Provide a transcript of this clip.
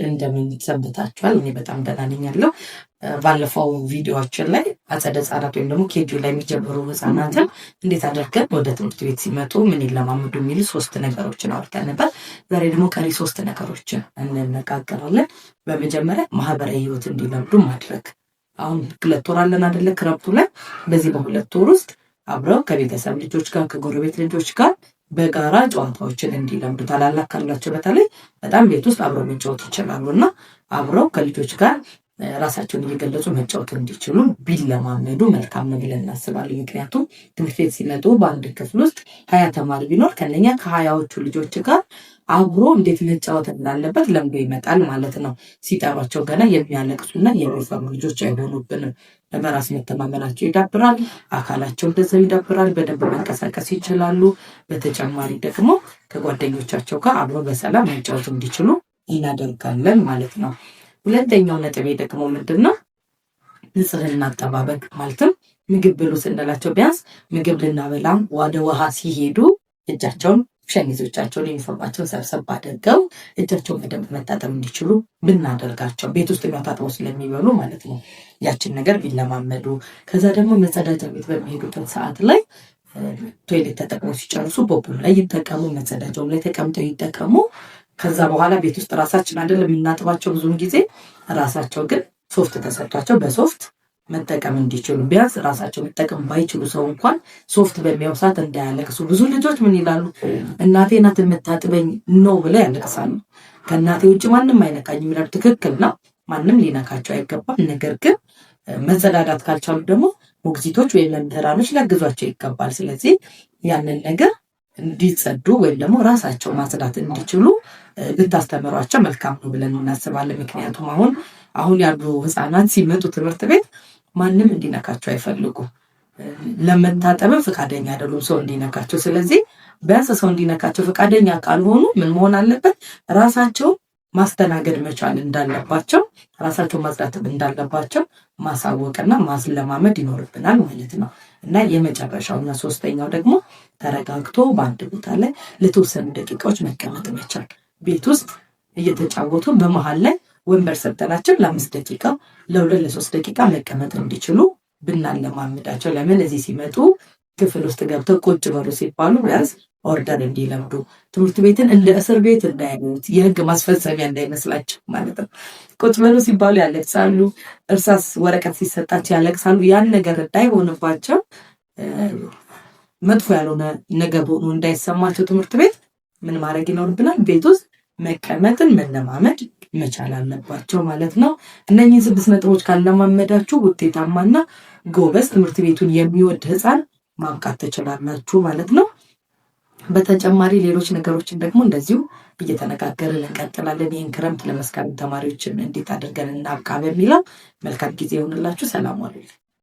እንደምን ሰንብታችኋል? እኔ በጣም ደህና ነኝ ያለው። ባለፈው ቪዲዮዎችን ላይ አጸደ ህጻናት ወይም ደግሞ KG ላይ የሚጀምሩ ህጻናትን እንዴት አድርገን ወደ ትምህርት ቤት ሲመጡ ምን ይለማመዱ የሚሉ ሶስት ነገሮችን አውርተን ነበር። ዛሬ ደግሞ ቀሪ ሶስት ነገሮችን እንነጋገራለን። በመጀመሪያ ማህበራዊ ህይወት እንዲለምዱ ማድረግ። አሁን 2 ወር አለን አደለ? ክረምቱ ላይ በዚህ በ2 ወር ውስጥ አብረው ከቤተሰብ ልጆች ጋር፣ ከጎረቤት ልጆች ጋር በጋራ ጨዋታዎችን እንዲለምዱ፣ ታላላቅ ካላቸው በተለይ በጣም ቤት ውስጥ አብረው መጫወት ይችላሉ እና አብረው ከልጆች ጋር ራሳቸውን እየገለጹ መጫወት እንዲችሉ ቢለማመዱ መልካም ነው ብለን እናስባለን። ምክንያቱም ትምህርት ቤት ሲመጡ በአንድ ክፍል ውስጥ 20 ተማሪ ቢኖር ከነኛ ከ20ዎቹ ልጆች ጋር አብሮ እንዴት መጫወት እንዳለበት ለምዶ ይመጣል ማለት ነው። ሲጠሯቸው ገና የሚያለቅሱና የሚፈሩ ልጆች አይሆኑብንም። በራስ መተማመናቸው ይዳብራል፣ አካላቸው እንደዛው ይዳብራል። በደንብ መንቀሳቀስ ይችላሉ። በተጨማሪ ደግሞ ከጓደኞቻቸው ጋር አብሮ በሰላም መጫወት እንዲችሉ እናደርጋለን ማለት ነው። ሁለተኛው ነጥቤ ደግሞ ምንድን ነው? ንጽህና አጠባበቅ፣ ማለትም ምግብ ብሉ ስንላቸው ቢያንስ ምግብ ልናበላም ወደ ውሃ ሲሄዱ እጃቸውን፣ ሸሚዞቻቸውን፣ ዩኒፎርማቸውን ሰብሰብ አድርገው እጃቸውን በደንብ መታጠብ እንዲችሉ ብናደርጋቸው፣ ቤት ውስጥ የሚያታጥበው ስለሚበሉ ማለት ነው። ያችን ነገር ቢለማመዱ፣ ከዛ ደግሞ መጸዳጃ ቤት በሚሄዱበት ሰዓት ላይ toilet ተጠቅመው ሲጨርሱ ቦቦ ላይ ይጠቀሙ፣ መጸዳጃውም ላይ ተቀምጠው ይጠቀሙ። ከዛ በኋላ ቤት ውስጥ ራሳችን አይደለም የምናጥባቸው ብዙውን ጊዜ፣ ራሳቸው ግን ሶፍት ተሰጥቷቸው በሶፍት መጠቀም እንዲችሉ፣ ቢያንስ ራሳቸው መጠቀም ባይችሉ ሰው እንኳን ሶፍት በሚያው ሰዓት እንዳያለቅሱ። ብዙ ልጆች ምን ይላሉ? "እናቴ ናት የምታጥበኝ" ነው ብለው ያለቅሳሉ። "ከእናቴ ውጭ ማንም አይነካኝም" ይላሉ። ትክክል ነው። ማንም ሊነካቸው አይገባም። ነገር ግን መጸዳዳት ካልቻሉ ደግሞ ሞግዚቶች ወይም መምህራኖች ሊያግዟቸው ይገባል። ስለዚህ ያንን ነገር እንዲጸዱ ወይም ደግሞ ራሳቸው ማጽዳት እንዲችሉ ብታስተምሯቸው መልካም ነው ብለን እናስባለን። ምክንያቱም አሁን አሁን ያሉ ህፃናት ሲመጡ ትምህርት ቤት ማንም እንዲነካቸው አይፈልጉም። ለመታጠብም ፈቃደኛ አይደሉም ሰው እንዲነካቸው። ስለዚህ ቢያንስ ሰው እንዲነካቸው ፈቃደኛ ካልሆኑ ምን መሆን አለበት? ራሳቸው ማስተናገድ መቻል እንዳለባቸው፣ ራሳቸው ማጽዳት እንዳለባቸው ማሳወቅና ማስለማመድ ይኖርብናል ማለት ነው። እና የመጨረሻው እና ሶስተኛው ደግሞ ተረጋግቶ በአንድ ቦታ ላይ ለተወሰኑ ደቂቃዎች መቀመጥ መቻል። ቤት ውስጥ እየተጫወቱ በመሀል ላይ ወንበር ሰጠናቸው ለ5 ደቂቃ፣ ለ2 ለ3 ደቂቃ መቀመጥ እንዲችሉ ብናለማምዳቸው፣ ለምን እዚህ ሲመጡ ክፍል ውስጥ ገብተው ቁጭ በሉ ሲባሉ ቢያንስ order እንዲለምዱ፣ ትምህርት ቤትን እንደ እስር ቤት እንዳያዩት፣ የህግ ማስፈጸሚያ እንዳይመስላቸው ማለት ነው። ቁጭ በሉ ሲባሉ ያለቅሳሉ። እርሳስ ወረቀት ሲሰጣቸው ያለቅሳሉ። ያን ነገር እንዳይሆንባቸው፣ መጥፎ ያልሆነ ነገር ሆኖ እንዳይሰማቸው ትምህርት ቤት ምን ማድረግ ይኖርብናል? ቤት ውስጥ መቀመጥን መለማመድ መቻል አለባቸው ማለት ነው። እነኚህን ስድስት ነጥቦች ካለማመዳችሁ ውጤታማና ጎበዝ፣ ትምህርት ቤቱን የሚወድ ህፃን ማብቃት ትችላላችሁ ማለት ነው። በተጨማሪ ሌሎች ነገሮችን ደግሞ እንደዚሁ እየተነጋገርን እንቀጥላለን። ይህን ክረምት ለመስከረም ተማሪዎችን እንዴት አድርገን እናብቃ በሚለው። መልካም ጊዜ ይሆንላችሁ። ሰላም ዋሉልኝ።